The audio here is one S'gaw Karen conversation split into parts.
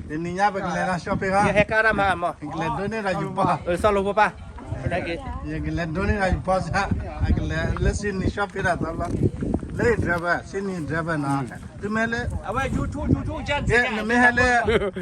တနံၤညါပကလဲၤလီၤ shopping ဟါ, ကလဲၤဒိးန့ၢ်ဒီးယပီ, ယကလဲၤဒိးန့ၢ်ဒီးယပီစါ, အကလဲၤလၢ Sydney shopping ဒၣ်သီလီၤ, လၢ driver, Sydney driver နီၤ, သုမ့ၢ်လၢ နမ့ၢ်ဟဲလၢ,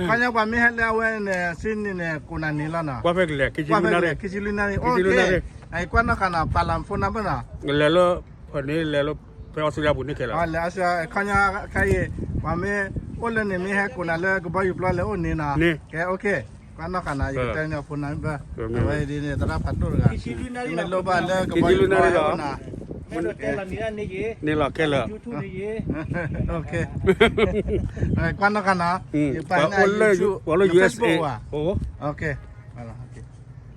ခီညါပှၤမ့ၢ်ဟဲလၢအဝဲန့ၣ် Sydney န့ၣ် ကိးနၤန့ၣ်လီၤနီၤ, ကွၢ်ဖဲကလဲၤ ခံဆံလွံၢ်နၣ်ရံၣ်, ခံဆံလွံၢ်နၣ်ရံၣ်, အိၣ်က့, ကွၢ်နီၢ်ဃာ်နီၤ, ပာ်လီၤ phone number နီၤ, လဲၤလၢ ဖဲန့ၣ်လဲၤလၢ ဖဲ Australia ပူၤန့ၣ်ခဲလၢာ်, လဲၤ Australia ခီညါခဲအံၤ, ပှၤမ့ၢ်အိၣ်လၢန့ၣ်မ့ၢ်ဟဲကိးနၤလၢကဘီယူၤပျီလဲၤအိၣ်န့ၣ်နီၤ, ကဲ အိၣ်က့, ကွၢ်နီၢ်ဃာ်နီၤ, ယကတဲန့ၢ် phone number, အဝဲဒ်န့ၣ် သရၣ်ဖးဒိၣ်တဂၤ, မ့ၢ်လိၣ်ဘၣ်လၢကဘီယူၤပျီလဲၤအိၣ်နၤ, န့ၣ်လီၤခဲလၢာ်, ကွၢ်နီၢ်ဃာ်နီၤ, ပှၤလၢ Facebook ဘၣ်,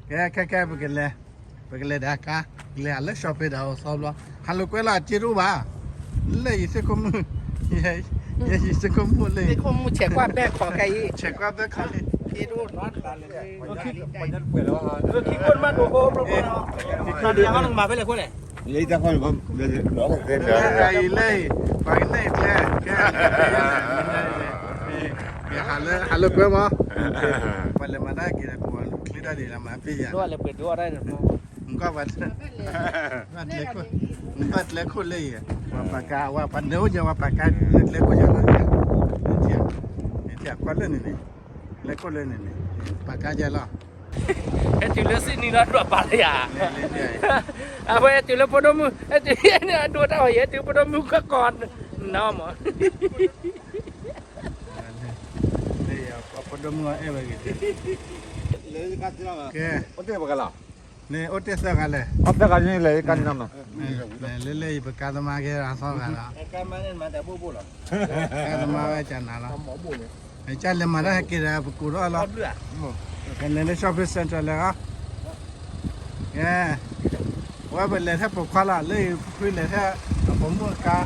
ကဲ ခဲခဲ ပကလဲၤ ပကလဲၤဒီးကါ, လဲၤဟးလၢ shopping ဒီးအီၤသီဘျီ, ဟးလိာ်ကွဲလီၤ အတ့တအိၣ်ဘၣ်, လၢယသ့ၣ်ခိၣ်မုၣ်, ယသ့ၣ်ခိၣ်မုၣ်လၢ ဆဲးကွၢ်ဘဲၣ်ခီခဲအံၤ, ဆဲးကွၢ်ဘဲၣ်ခီ, ခံခိၣ်မးဒိၣ်ဖိ, မၤဖဲလဲၣ်ခိၣ်လဲၣ်, လၢအံၤလၢအံၤ, ပှၤကနဲၣ်ကျဲ, ဟးလိာ်ကွဲမး, ပှၤလဲၤမၤတၢ်က့ၤဒီး ပှၤလူၤချ့တၢ်ဒံးလၢမၤပ့ၢ်ယၤ, နကွၢ်ပှၤ နဘၣ်ကျဲခိၣ်လၢအံၤ, ပှၤပာ်ကါဝဲ ပှၤဒၢအိၣ်ယဲ ပှၤပာ်ကါလၢကျဲခိၣ်ယဲလီၤ, နကွၢ်လၢန့ၣ်န့ၣ်, ကျဲခိၣ်လၢန့ၣ်န့ၣ်, ပာ်ကါယဲလီၤ, ဟဲတုၤလၢစံၣ်နံၤလီၤ ဒွးပာ်လၢယၤ, အဝဲဟဲတုၤလၢဖိဒိၣ်မုၣ်, ဟဲတုၤန့ၣ်အဒိတၢ်ဝဲ ယဟဲတုၤဖိဒိၣ်မုၣ်ကီၢ်ကီၢ်, နီၢ်မး လၢယဖိဒိၣ်မုၣ်အဲၣ်ဝဲဂ့ၤ, ကဲ, န့ၣ်အိၣ်တ့ၢ်သၢဂၤလဲၣ်, လၢလၢယပကါသမားကဲအသီဂၤလီၤ, ကါသမားဝဲကနၤလီၤ, ကလဲၤမၤတၢ်ဟဲက့ၤဒီးပကိးထီၣ်လီၤ, ကလဲၤလၢ shopping centre လဲၤအီၤ, ကဲ, ဝဲပလဲၤထဲပိာ်ခွါလီၤ, လၢယဖုလဲၤထဲအပိာ်မုၣ်အကါ,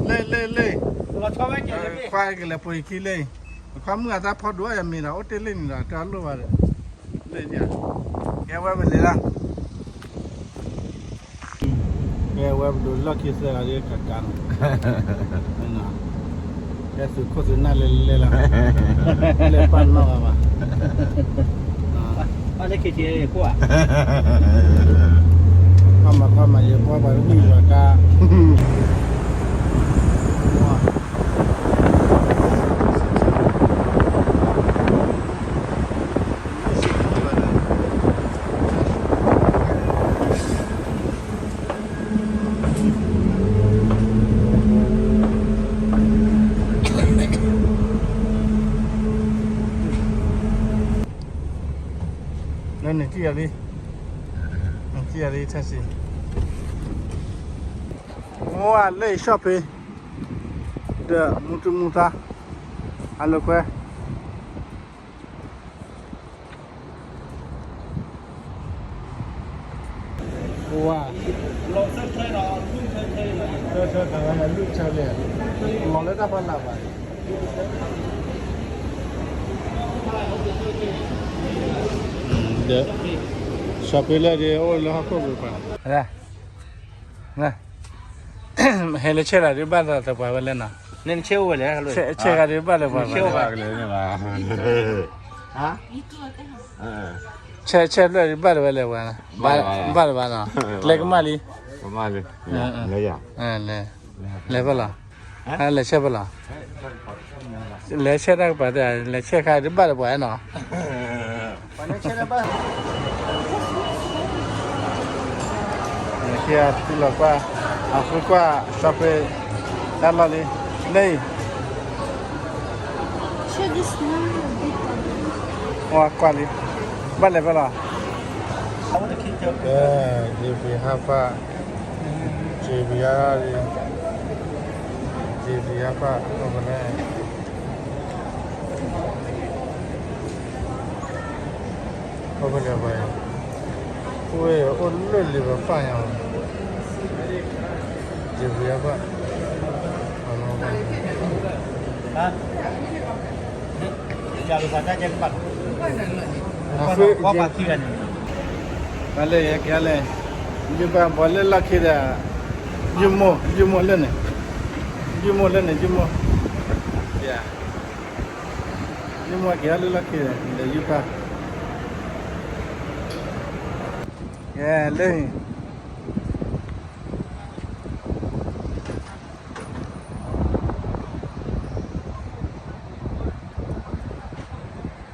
လၢလၢလၢ, ခွါကလဲၤပိာ်ယခံလၢ, ခွါမုၣ်အသးဖီဒိၣ်အယမ့ၢ်ဒီး အိၣ်တ့ၢ်လၢန့ၣ်ဒီး တၢ်လိၣ်ဘၣ်ဒီး, လၢ, ကဲဝဲပလဲၤလီၤ, ကဲဝဲပဒိးလီၢ်ခံသၢဂၤဒ်ကကါနီၤ, ကဲသုးခိၣ်သုးနၢ်လဲၤလဲၤလီၤ, လဲၤပာ်နီၢ်ဂၤဘၣ်, ပာ်လၢခံထံၣ်ခိၣ်ဧါ, ပာ်မၤပာ်မၤယဲပှၤပှၤတမုၢ်ပှၤကါ လၢန့ၣ်ထံၣ်ယၤလံ, ထံၣ်ယၤလံ taxi, မ့ၢ်ဝဲလၢ shopping ဒီးမူထူမူသါ, အလိာ်ကွဲ ဝါ, လီၤလၢတၢ်ဖီလာ်ဘၣ်, ဒီး shopping လၢဒ်အိၣ်လၢဟီၣ်ခိၣ်ပူၤပှၤ, ဟဲလၢဆဲးလီၤဒ်ဘၣ်သပှၢ်ဝဲလဲၣ်နီၤ, ဆဲးဂၤဒ်ဘၣ်လၢပှၤ, ဆဲးဖျၢၣ်ဒ်ဘၣ်လၢပှၤ, ဘၣ်လၢၤဘၣ်နီၤ, ကျဲကမၣ်လံ, လဲၤ, လဲၤဖဲလီၤ, လဲၤဆဲးဖဲလီၤ, လဲၤဆဲးတၢ်ကပၤတဲ, လဲၤဆဲးခါဒ်ဘၣ်လၢပှၤနီၤ ခံဂၤတုၤလီၤကွၢ်, အဃုကွၢ် shopping တၢ်လီၢ်လံ, လၢအံၤ, ကွၢ်လံ, ဘၣ်လဲၤဖဲလီၤ, JB ဟါဖၣ်, JB ဟါ, JB ဟါဖၣ် အိၣ်ဖဲလဲၣ် အိၣ်ဖဲလဲၣ်ဘၣ်, အိၣ်လၢလံာ်ပပၢ်ညါ, ယဘုးယါဘၣ်, ယၤလီၤပှၤတၢ်ကဲတဘၣ်, ကွၢ်ပှၤခံဂၤန့ၣ် မၤလၢယကလဲၣ်, ယုၢ်ပၢ်ဘီလၢလီၢ်ခံဒီး, ယုၢ်မိၢ် ယုၢ်မိၢ်လၢန့ၣ်, ယုၢ်မိၢ်လၢန့ၣ် ယုၢ်မိၢ်, ယုၢ်မိၢ်က့ၤအီၤလၢလီၢ်ခံဒီး ယုၢ်ပၢ်, ကဲလၢ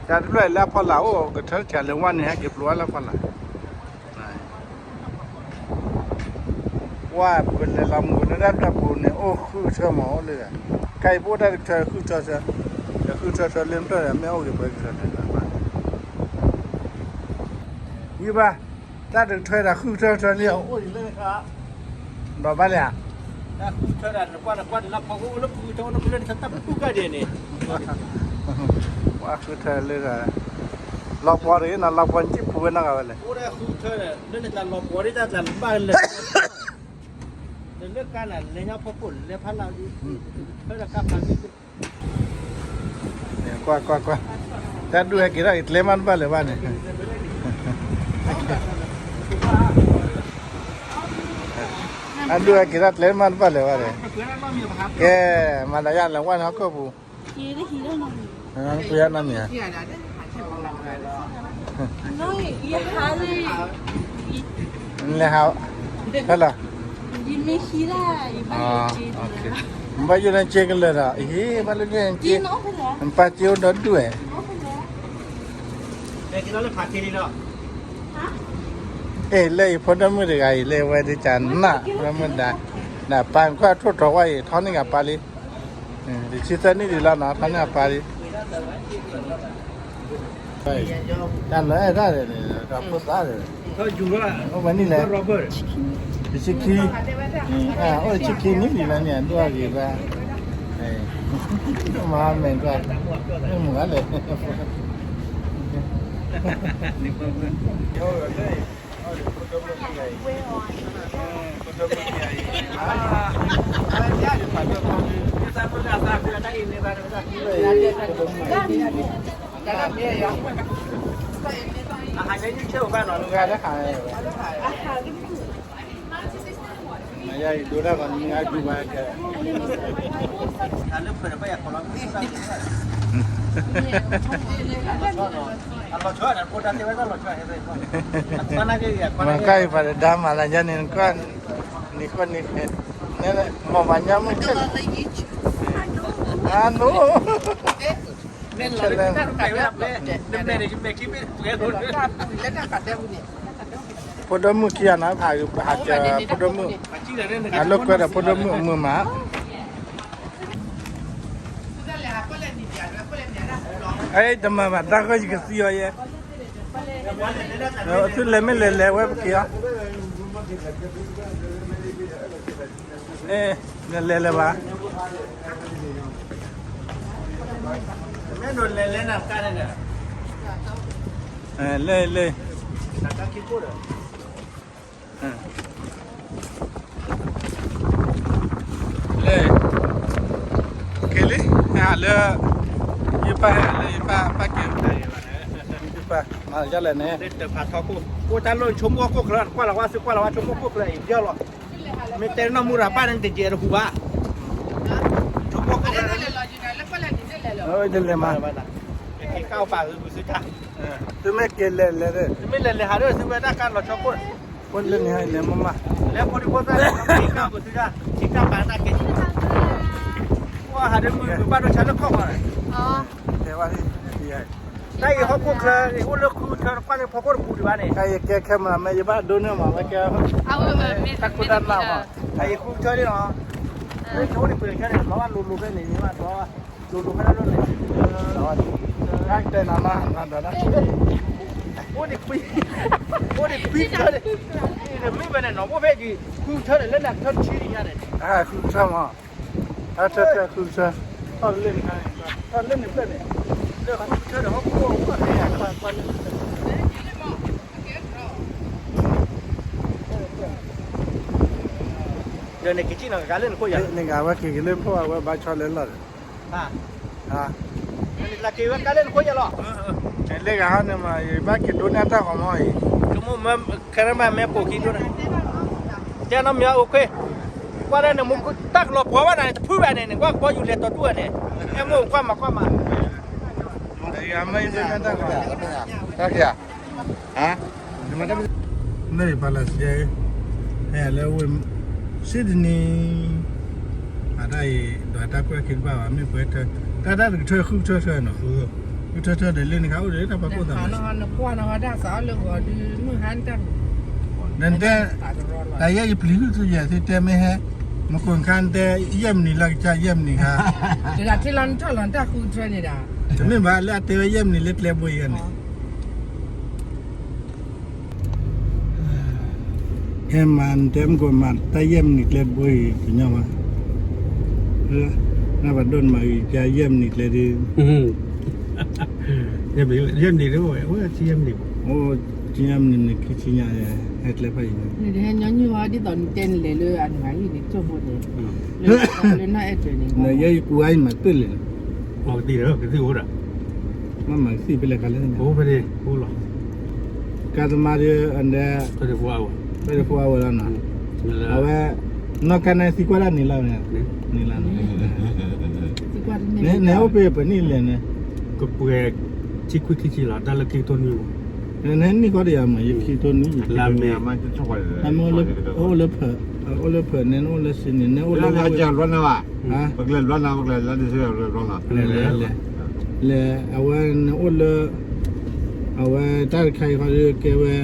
တၢ်တဖျၢၣ်လၢအဖီလာ်အိၣ် ကထၢတၢ်လၢဝါန့ၣ် ဟဲက့ၤပျိဝဲလၢဖီလာ်, ဝါပလဲၤလီၤမုၢ်လၢတၢ်တဖျၢၣ်ပူၤန့ၣ် အိၣ်ဃုထၢမးအိၣ်လၢ, ခဲအံၤပအိၣ်တၢ်တကထၢဃုထၢထၢ, ဃုထၢထၢလၢမ့ၢ်အိၣ်ဂ့ၤပှဲၤကထၢထၢ, ဝံၤဘၣ်, တၢ်တကထၢဒီးဃုထၢထၢလံ အိၣ်ဒံးလၢ ဒီးဘၣ်လဲၣ်ဧါ, တၢ်ဃုထၢဒီး နကွၢ်နကွၢ်လၢဖီခိၣ်အိၣ်လၢဖုထၢအိၣ်လၢဖုလၢနတၢ်ပူၤကၢ်ဒဲးန့ၣ်, ပှၤဃုထၢလၢ, လီၤပှီၤတဂ့ၤနီၤ လီၤပှီၤနစံၣ်ပူၤဝဲနီတဂၤဝဲလဲၣ်, အိၣ်ဒီးဃုထၢဒီး လၢနတၢ်လီၤပှီၤဒ်တၢ်တၢ်ဘၣ်လဲၣ်, နလၢကါနၤလဲၤညါဖီခိၣ်လဲၤဖးလၢ်, ထၢဒီးကါဖး ကွၢ်ကွၢ်ကွၢ်, တၢ်ဒူၣ်ဟဲက့ၤထီၣ်က့ၤကျဲမးတဘၣ်လၢၤဘၣ်န့ၣ်, တၢ်ဒူၣ်ဟဲက့ၤထီၣ်ကျဲမးတဘၣ်လၢၤဘၣ်န့ၣ်, ကဲ, မၤသးယါလဲၤဝဲန့ၣ်ဟီၣ်ခိၣ်ပူၤ, ပှၤနီတမံၤဧါ, လဲၤဟး, ဟဲလီၤ ဘၣ်ယိၣ်န့ၣ်စ့ကလၢာ်ဒီး အဟ့ၣ် ဘၣ်လၢန့ၣ်စ့, နပၢ်စ့အိၣ်ဒီဒူၣ်ဝဲ, အဲ လၢယဖိဒိၣ်မုၣ်တဂၤအံၤ လၢဝဲဒၣ်ကနၣ် ဖိဒိၣ်မုၣ်ဒါ, နပၢ်နခွါထိၣ်ထီၣ်ဝဲအံၤ ထီန့ၢ်ကပၢ်လံ, တဆံသၢနံၣ်ဒံးလီၤနီၤ ထီန့ၢ်အပၢ်လံ တၢ်လၢအဲၣ်ဒၣ်န့ၣ် တၢ်ဖိသၣ်န့ၣ်, အိၣ်ဝဲနံၣ်လဲၣ်, တဆံခံ, အိၣ်တဆံခံနံၣ်ဒံးလီၤန့ၣ် ဒွဲၣ်ဂ့ၤဘၣ်, မၤမဲာ်ဒွဲၣ်, မုၢ်ဂၤလဲၣ် မၤကါအံၤပှၤတဒါမၤလၢညါန့ၣ် နကွၢ်, နကွၢ်န့ၣ်, မ့ၢ်မၤညါမုၢ်ခဲလၢာ်, အနိ, ဖိဒိၣ်မုၣ်ခံဂၤနီၤ ဟး, ဟးကၢၤဖိဒိၣ်မုၣ်, အလိာ်ကွဲဒီးဖိဒိၣ်မုၣ်အမုာ်မး အဲ တမၤဘၣ် တၢ်ဂီၢ်ယကသံအီၤယဲ, သုလဲၤမ့ၢ်လဲၤလဲၤဝဲပက့ၤအီၤ, လဲၤလဲၤလဲၤဘၣ်, လဲၤလဲၤ, လဲၤ, က့ၤလံ, ဟဲလၢ, ယပၢ်ဟဲလၢယပၢ်ပၢ်က့ၤ, ယပၢ်မၤဒ်လဲၣ်န့ၣ်, အိၣ်တၢ်လီၢ်ဆိကမိၣ်ဟီၣ်ခိၣ်ချၢ ကွၢ်လီၤဝဲသုကွၢ်လီၤဝဲဆိကမိၣ်ဟီၣ်ခိၣ်ချၢအံၤပျီလီၤ, မ့ၢ်တဲနီၢ်မူရၤပၢ်န့ၣ်တကဲးတဟူဘၣ်, ဆိကမိၣ်ဟီၣ်ခိၣ်ချၢ, လဲၤလဲၤမး, က့ၤကၢ်အိၣ်ပာ်ဂုာ်သုတၢ်, သုမ့ၢ်က့ၤလဲၤလဲၤ, သုမ့ၢ်လဲၤလဲၤဟးဒီးသုဝဲဒၣ်ကါလီၤဆီခိၣ်, ဖိလၢန့ၣ်ဟဲလဲၤမးမး, လဲၤဖိဒံဖိသၣ်, က့ၤကၢ်အိၣ်သုတၢ်, က့ၤကၢ်ပာ်တၢ်က့ၤ, ကွၢ်ဟးဒီးမုၢ်ဘၣ်ဒိဆါလၢခီၣ်ပှၤ, တဲဝဲ, တၢ်အံၤဟီၣ်ခိၣ်ချၢ အိၣ်လၢဃုထၢ ကွၢ်လၢဖီခိၣ်တပူၤဒံးဘၣ်န့ၣ်, တၢ်အံၤကဲခဲမး မ့ၢ်ယဘၣ်ဒိန့ၢ်မး ဝဲကဲ, တၢ်ခိၣ်တၢ်နၢ်မး, တၢ်အံၤဃုထၢဒံးနီၤ, မ့ၢ်ဆိန့ၣ်ပှဲၤခဲန့ၣ် လီၤဘၣ်လိၤလိၤဖဲန့ၣ် မ့ၢ်ဘၣ်ဒီး, လိၤလိၤဖဲဒၣ်ဒိၣ်န့ၣ်, တၢ်တဲနၤမး ဒီးဒၣ်, အိၣ်ဒံးခွံ, အိၣ်ဒံးခွံထၢန့ၣ်, မ့ၢ်ဝဲန့ၣ်နီၤ အိၣ်ဖဲဒံး ဃုထၢန့ၣ် လၢနၤထၢတဆံဒံးညါန့ၣ်, ဃုထၢမး တၢ်ထၢထၢဃုထၢ, ထီၣ်လၢန့ၣ်, ထီၣ်လၢန့ၣ်ဖျၢၣ်န့ၣ်, လၢဃုထၢဒီးဟီၣ်ခိၣ်အိၣ်ဖဲအကွၢ်ကွၢ်လၢန့ၣ်ဖျၢၣ်, ဒီးန့ၣ်က့ၤကံၣ်နီၤကါလၢနခိၣ်ယၤ, န့ၣ်ဂၤဝဲက့ၤက့ၤလၢနခိၣ်ဝဲဘါဆီလဲၤလီၤဒီး, န့ၣ်က့ၤဝဲကါလၢနခိၣ်ယၤလီၤ, လၢဂၤဟီန့ၣ်မး ယဘၣ်က့ၤဒိးန့ၢ်တၢ်ဂီၤမီၢ်အံၤ, မ့ၢ် ခဲရမၤမ့ၢ်ပိာ်ခံဒိၣ်န့ၣ်, တဲနီတမံၤအိၣ်ခွ့, ကွၢ်လၢနမူတၢ်ကလီၤပှီၤဘၣ်နၤန့ၣ် တဖုဘၣ်န့ၣ်န့ၣ် ကွၢ်ကဘီယူၤလဲၤတီတူၢ်ဝဲန့ၣ်, အဲၣ်မိၢ်ကွၢ်မၤကွၢ်မၤ, တၢ်က့ၤ, မ့ၢ်ပာ်လီၤစဲ, ဟဲလၢဝ့ၢ် Sydney, အတၢ်အံၤ ဒီးတၢ်ကွဲးခံတဘၣ်ဘၣ် မ့ၢ်ပှဲၤထၢ, တၢ်တၢ်တကထၢဃုကထၢထၢနီၤ, ဃုကထၢထၢဒီးလၢန့ၣ်ခါအိၣ်ဒီးတၢ်ပှၤကိၢ်သးန့ၣ်, နတဲ, တၢ်ယဲယပျံၤဟုၣ်ထူယဲၢ်သ့တဲမ့ၢ်ဟဲ, မ့ၢ်ခိၣ်ခါနတဲ, ယဲၢ်မံးနံးလၢကစၢ်ယဲၢ်မံးနံးခါ, တမ့ၢ်ဘၣ်လၢအတဲဝဲယဲၢ်မံးနံးလၢကျဲဘိအံၤန့ၣ် ဟဲမၤနတဲမ့ၢ်ကီးမၤတၢ်ယဲၢ်မံးနံး ကျဲတဘိအံၤ ကညီဘၣ်, နဘၣ်ဒိၣ်နမၤအံၤ ကယဲၢ်မံးနံးကျဲဒ်, ယဲၢ်မံးနံးဒ်ဝဲ အိၣ်ယဲၢ်မံးနံး, အိၣ်ယဲၢ်မံးနံး ခံဆံညါ, ဟဲကျဲဖးအံၤ, ဒ်သိးနတဲနလဲၤလၢအနဂၤဟံၣ်န့ၣ် ကၠိဖိန့ၣ်, လၢနအဲၣ်တၢၤန့ၣ်, နယဲၢ်ယပူၤအံၤမၤတၢ်လဲၣ်, ကသံၣ်အိၣ်ဒီး, မ့ၢ်မၤကသံၣ်ဖဲလဲၣ်ခါလဲၣ်, အိၣ်ဖဲန့ၣ်, အိၣ်လီၤ ကါသမါဒီး အဒဲ, ဖဲတဖိအဝဲလီၤနီၤ, အဝဲ, နီၢ်ကါန့ၣ်သံကွၢ်ဒၣ်န့ၣ်လီၤ, န့ၣ်လီၤ, နအိၣ်ဖဲပှဲၤနံၣ်လဲၣ်န့ၣ်, ကပှဲၤ, ဆံခွံခံဆံလီၤ တၢ်လၢခံကထိနွံ, နဟဲနံၣ်ဃီဒီးယၤမး ယခံကထိနွံ, လါမ့ၤ, အိၣ်လၢ, အိၣ်လၢဖၢးန့ၣ် နအိၣ်လၢစ့န့ၣ် နအိၣ်လၢ, ပကလဲၤဘျီနၤ, ပကလဲၤလၢ, လဲၤ, အဝဲနအိၣ်လၢ, အဝဲတၢ်တခါအံၤဃီဒီးကဲဝဲ,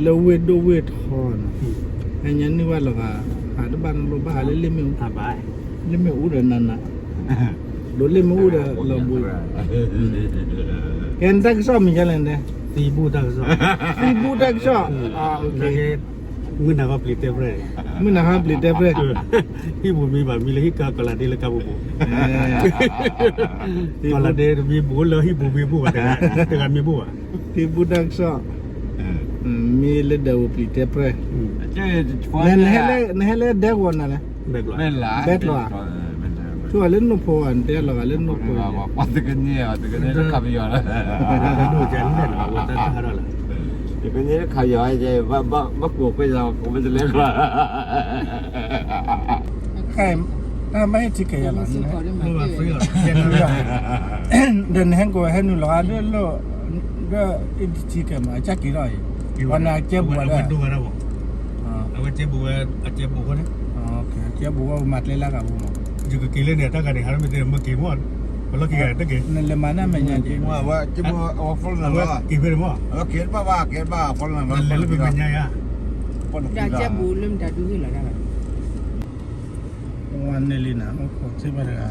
လၢဝ့ၢ်ဒိၣ်ဝ့ၢ်ထီနီၤ, ဟဲညါနုၢ်ဘၣ်လီၤဂာ်, ဟးတဘၣ်နလိၣ်ဘၣ်ဟးလၢလ့ၣ်မ့ၣ်အူ, လ့ၣ်မ့ၣ်အူဒီးနးနး, ဒိးလ့ၣ်မ့ၣ်အူဒီးလီၤဘှံး, ကဲနတၢ်ကစီၣ်မံၤဒ်လဲၣ်န့ၣ်, သံဘူၣ်တၢ်ကစီၣ်, သံဘူၣ်တၢ်ကစီၣ်, မုၢ်နၤခီပျံၤတဲပြဲၢ်, မုၢ်နၤခီပျံၤတဲပြဲၢ်, ဟံၣ်ပူၤမံဘၣ်မံလၢဟံၣ်ကါကီးလးဒ့လၢကါပူၤပူၤ, ကီးလးဒ့တမံဘူၣ်လၢဟံၣ်ပူၤမံဘူၣ်ဘၣ်, တဂၤမံဘူၣ်ဘၣ်, သံဘူၣ်တၢ်ကစီၣ်, မံလၢဒဲးဝိးပျံၤတဲပြဲၢ်, နဟဲလၢဒဲကဝီၤနၤလဲၣ်, ဘဲကျိး, ဆိလၢနိၣ်ဖိဧါ နတဲလီၤဂာ်လၢနိၣ်ဖိ, တကန့ၢ်, တကန့ၢ်တခါပယီၤလီၤ, တကန့ၢ်တခါပယီၤ, ဘၣ်ကိးကွဲးယၤ ကိးမ့ၢ်တလဲၤကျီၤ တၢ်ဘၣ်ဟ့ၣ်ထံကဲယၤလီၤ, ဒီးနဟဲကိးဟဲနုာ်လီၤဂာ်ဒီး, ဒီးအ့ၣ်ထံကဲမး အကၢ်က့ၤထီၣ်အံၤ, ပှၤန့ၣ်အကဲဘူးဝဲဒၣ်, အဝဲကဲဘူးဝဲ, အကဲဘူးဃိန့ၣ်, အကဲဘူးဝဲမၤကျဲလၢအဂၤပူၤမး, ယကက့ၤလၢန့ၣ် တၢ်ဂၤန့ၣ် ဟးမ့ၢ်တဲမ့ၢ်က့ၤမး, ပလီၢ်ခံဂၤတက့ၤ, နလဲၤမၤန့ၢ်အမဲာ်ညါက့ၤ, က့ၤဖဲန့ၣ်မး, လဲၤလၢပမဲာ်ညါယၤ, ကဲဘူးလၢမတၤဒုးဂ့ၤလီၤဒၣ် ဝဲန့ၣ်လံနၤ, အိၣ်ခိးထံၣ်ဘၣ်တဂၤ,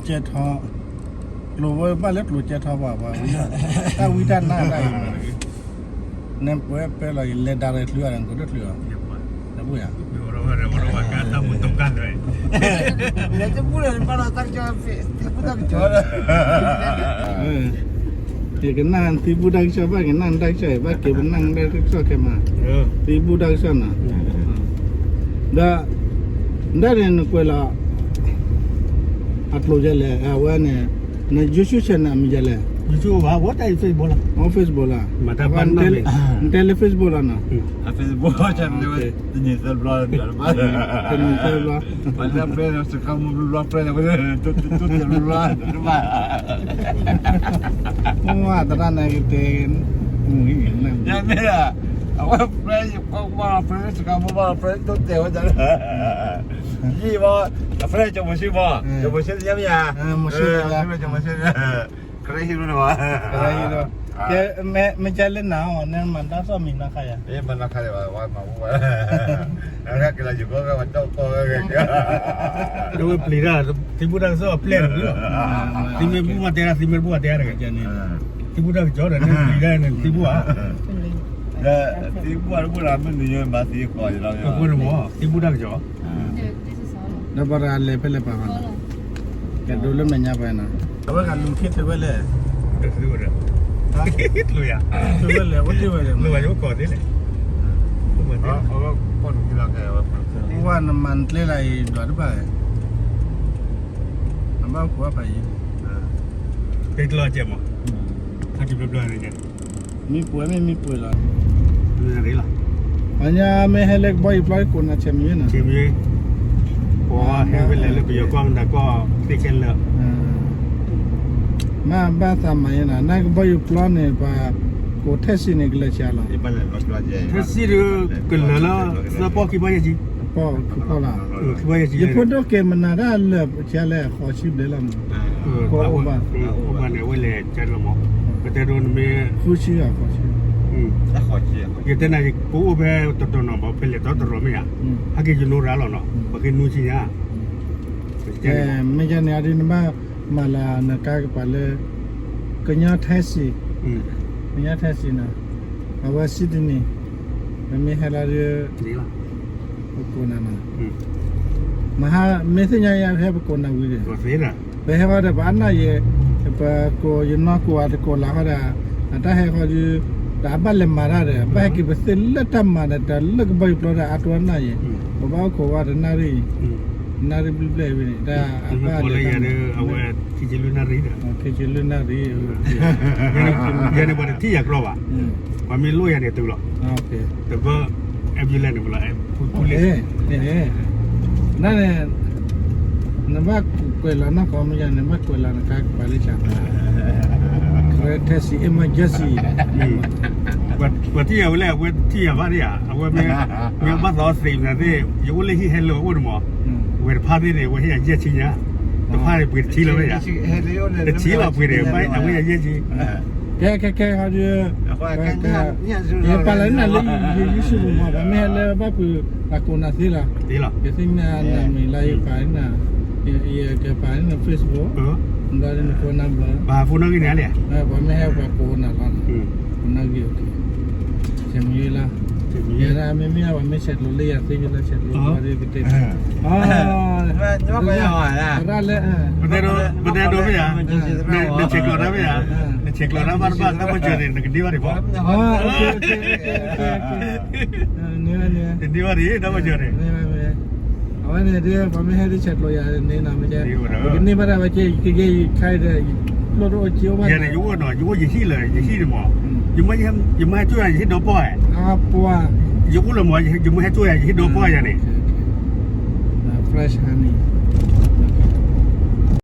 ကဲထီ, ကျိၤဝဲဘၣ်လၢကျိၤကဲထီဘၣ်, တၢ်ဝံတၢ်နါတၢ်အံၤ, နပှဲၤပဲလီၤအံၤ လဲၤဒၣ်ရဲၣ်ချုးအီၤန့ၣ် ကဒိၣ်ချုးအီၤ, တဘၣ်ယၤ, လဲၤတဘူၣ်လၢနဘၣ်လီၤတၢ်ကစီၣ်, သံဘူၣ်တၢ်ကစီၣ်, ယကနၣ်သံဘူၣ်တၢ်ကစီၣ် ဘၣ်ကနၣ်တၢ်ကစီၣ်အံၤ ဘၣ်က့ၤပနၢ်တၢ်ကစီၣ်ခဲမး, သံဘူၣ်တၢ်ကစီၣ်နီၤ, ဒီး, ဒ်န့ၣ်နကွဲးလီၤ, အကျိၤယဲလဲၣ် အဝဲန့ၣ်, န YouTube channel မံၤယဲလဲၣ်, Facebook လီၤ, Facebook လီၤ, နတဲလၢ Facebook လီၤနီၤ, Facebook တနံၤသၢဘျီ, တနံၤသၢဘျီ, ပှၤလၢ friend စခါမူဘျီဘျီ friend တဘၣ်, သရၣ်န့ၣ်ကတဲ, မုၢ်, အဝဲ friend ယကွၢ်ကွၢ် friend စခါမူဘၣ် friend တိၢ်တဲာ်ဝဲဒၣ်လၢ ယံၤဘၣ်, အ friend ကၠီၤမိၤၡ့ဘၣ်, ကၠီၤမိၤၡ့သ့ၣ်ညါမ့ၢ်ဧါ, ကၠီၤမိၤၡ့, ကရၢဟံၣ်ရိၣ်န့ၣ်ဘၣ်, ကဲ, မ့ၢ်ကဲလၢနၤအီၤ နမၤတၢ်ကစီၣ်မံၤနီၤခါယၤ, မၤနီၤခါယၤဘၣ်, ဝဲမၤဘူၣ်ဘၣ်, ကဲလၢယကီၢ် ကီၢ်ဂၤ, ဒီးဝဲပျံၤတၢ်, သံဘူၣ်တၢ်ကစီၣ်အပျဲၢ်တဘျုးလီၤ, သံမ့ၢ်ဘူၣ်မၤတဲဒၣ် သံမ့ၢ်ဘူၣ်မၤတဲဒၣ်တဂၤန့ၣ်, သံဘူၣ်တၢ်ကစီၣ်ဒီး နပျံၤတၢ်န့ၣ် သံဘူၣ်ဧါ, ဒီးသံဘူၣ်တဘူၣ်ဒီး မုၢ်နံၤယမၤသံကီးယၤလီၤ, သံဘူၣ်တၢ်ကစီၣ် ဒီးပှၤတဂၤလဲၤဖဲလဲၣ်ပာ်မးနီၤ, ကဒိးလၢမဲာ်ညါပှဲၤနီၤ, အဝဲဂၤလူၤခ့ထုးဝဲလဲၣ်, ထုးဝဲလဲၣ်, အိၣ်တ့ၢ်ဝဲလဲၣ်, ဝဲနမၤကျဲလၢအံၤဒွးတဘၣ်, နဘၣ်ခိးအဖးယံၤ, ကျဲကျီကဲမး, ဟဲက့ၤဘျီဘျီန့ၣ်, မံပှဲၤမ့ၢ်မံပှဲၤလီၤ လီၤ, အညါမ့ၢ်ဟဲလၢကဘီယူၤပျီကိးနၤဆဲးမံၤနီၤ, ဆဲးမံၤ, ပှၤဟဲဝဲလဲၣ်လၢပယီၤကီၢ်မတၤကီၢ်သ့ခဲလၢာ်, မ့ၢ်ဘၣ်သးမၤယဲနီၤ, နကဘီယူၤပျီန့ၣ် ပှၤကိး taxi န့ၣ် ကလၢာ်ဆံးလီၤ, taxi ဒုးကလၢာ်လၢ သၢပီၢ်ခံပီၢ်ယဲၢ်ဆံ, ခံပီၢ်ယဲၢ်ဆံ, ယဖိဒိၣ်က့ၤမနၤတၢ်လၢာ်ဆံးလၢဃိးဆံဘျဲၣ်လီၤမး, အိၣ်ဘၣ်န့ၣ် အဝဲလဲၤကၢလီၤမး, ပတဲဒိနမ့ၢ် ဃုဆံ, ယတဲနၤ ပအိၣ်ဖဲတတီၤနီၤ ပလဲၤတီတရီၤမ့ၢ်ဧါ, ဟဲက့ၤယနိရၤလီၤနီၤ ပက့ၤနူဆံညါ, မ့ၢ်ယဲန့ၣ် အဒုးနဘၣ်မၤလၢ နကါကပၤလၢ ကညီ taxi, ကညီ taxi နီၤ, အဝဲ Sydney, ပမ့ၢ်ဟဲလီၤဒုး ပကိးနၤနီၤ, မဟါ မ့ၢ်သ့ၣ်ညါယၤဟဲပကိးနၤဝံၤဒီး, ပဟဲဃီဒီး ပအနၢ်ယဲ, ပကိးယနီၢ်ကိးအတကိးလၢဃီဒီး, အတၢ်ဟဲဃီဒုး, ဒီးအဘၣ်လဲၤမၤတၢ်ဒီး ဘၣ်ဟဲက့ၤပသ့လၢတၢ်မၤဒီး တၢ်လၢကဘီယူၤပျီဒီး အတိအနၢ်ယဲ, ပဘၣ်အိၣ်ခိးဝဲတနၣ်ရံၣ်, နၣ်ရံၣ်ဘျဲၣ်ဘျဲၣ်ဝံၤန့ၣ် တၢ်အဘၣ်လဲၤတၢ်မၤ, အဝဲ ခံဆံလွံၢ်နၣ်ရံၣ်ဒီး, ခံဆံလွံၢ်နၣ်ရံၣ်, ယၤန့ၣ်ပှၤတထံၣ်ယၤကျီဘၣ်, ပှၤမ့ၢ်လိၣ်ယၤန့ၣ်တုၤလီၤ, တဘၣ် ambulance န့ၣ်လီၤ, နန့ၣ် နဘၣ်ကွဲးလီၤနီၢ်ကီၢ်မ့ၢ်ယၤန့ၣ် ဘၣ်ကွဲးလီၤနကါကပၤလၢဆၣ်, ကရဲ taxi emergency, ပှၤထံၣ်ယၤဝဲလၢ အဝဲတထံၣ်ယၤဘၣ်ဒံးဧါ, အဝဲမ့ၢ် မ့ၢ်ဘၣ်သီသ့ၣ်မနုၤသ့ၣ် ယအိၣ်လၢဟံၣ်ဟဲလၢအအိၣ်န့ၣ်မး, ဝဲတဖၣ်သ့ၣ်န့ၣ် အဝဲဟ့ၣ်ယၤယဲၢ်ဆံညါ, တဖၣ်န့ၣ်ပှ့ၤတဆံလီၤဝဲယၤ, တဆံလီၤပှ့ၤန့ၣ် အဝဲယၤယဲၢ်ဆံ ကဲ ကဲ ကဲ ဟီဒုး, ယပာ်လီၤနၤလၢ ယ YouTube မး ပှၤမ့ၢ်ဟဲလၢဘၣ်ဖုး ပှၤကိးနၤသ့လီၤ, ယသ့ၣ်ညါနမံၤလၢယပာ်, ယကပာ်န Facebook, ဘျီန phone number, ပှၤမ့ၢ်ဟဲပှၤကိးနၤလီၤ, ကိးနၤဂ့ၤ, ဆဲးမံၤလီၤ, မ့မ့ၢ်ပှၤမ့ၢ်ဆဲးကျိးလၢယၤသ့ ယလၢဆဲးကျိးလီၤ ကတဲ, ရၣ်လၢ, ပတဲဒိးမ့ၢ်ဧါ, နဆဲးကျိးတၢ်မ့ၢ်ဧါ, နဆဲးကျိးတၢ်ဘၣ်တဘၣ် တၢ်ပၢၢ်စၢၤန့ၣ် နကန့ၢ်ဘၣ်ဒံးဘၣ်, န့ၢ်ဘၣ်ဒံး တၢ်ပၢၢ်စၢၤန့ၣ်, အဝဲန့ၣ်ဒ် ပှၤမ့ၢ်ဟဲဒ်ဆဲးကျိးယၤန့ၣ်နီၤ, ကန့ၢ်ဘၣ်ဒၣ်ဝဲကဲ ကကဲယခါဒီး လိၣ်တအိၣ်က့အိၣ်ဘၣ်, ယအိၣ်နီၤ ယအိၣ်ယဟံၣ်လၢ ယဟံၣ်န့ၣ်မး, ယမ့ၢ်ဟဲကၠိယၤ ယဟံၣ်ဒီပီၢ်, ယအိၣ်လၢမး ယမ့ၢ်ဟဲကၠိယၤ ယဟံၣ်ဒီပီၢ်ယၤန့ၣ်, fresh honey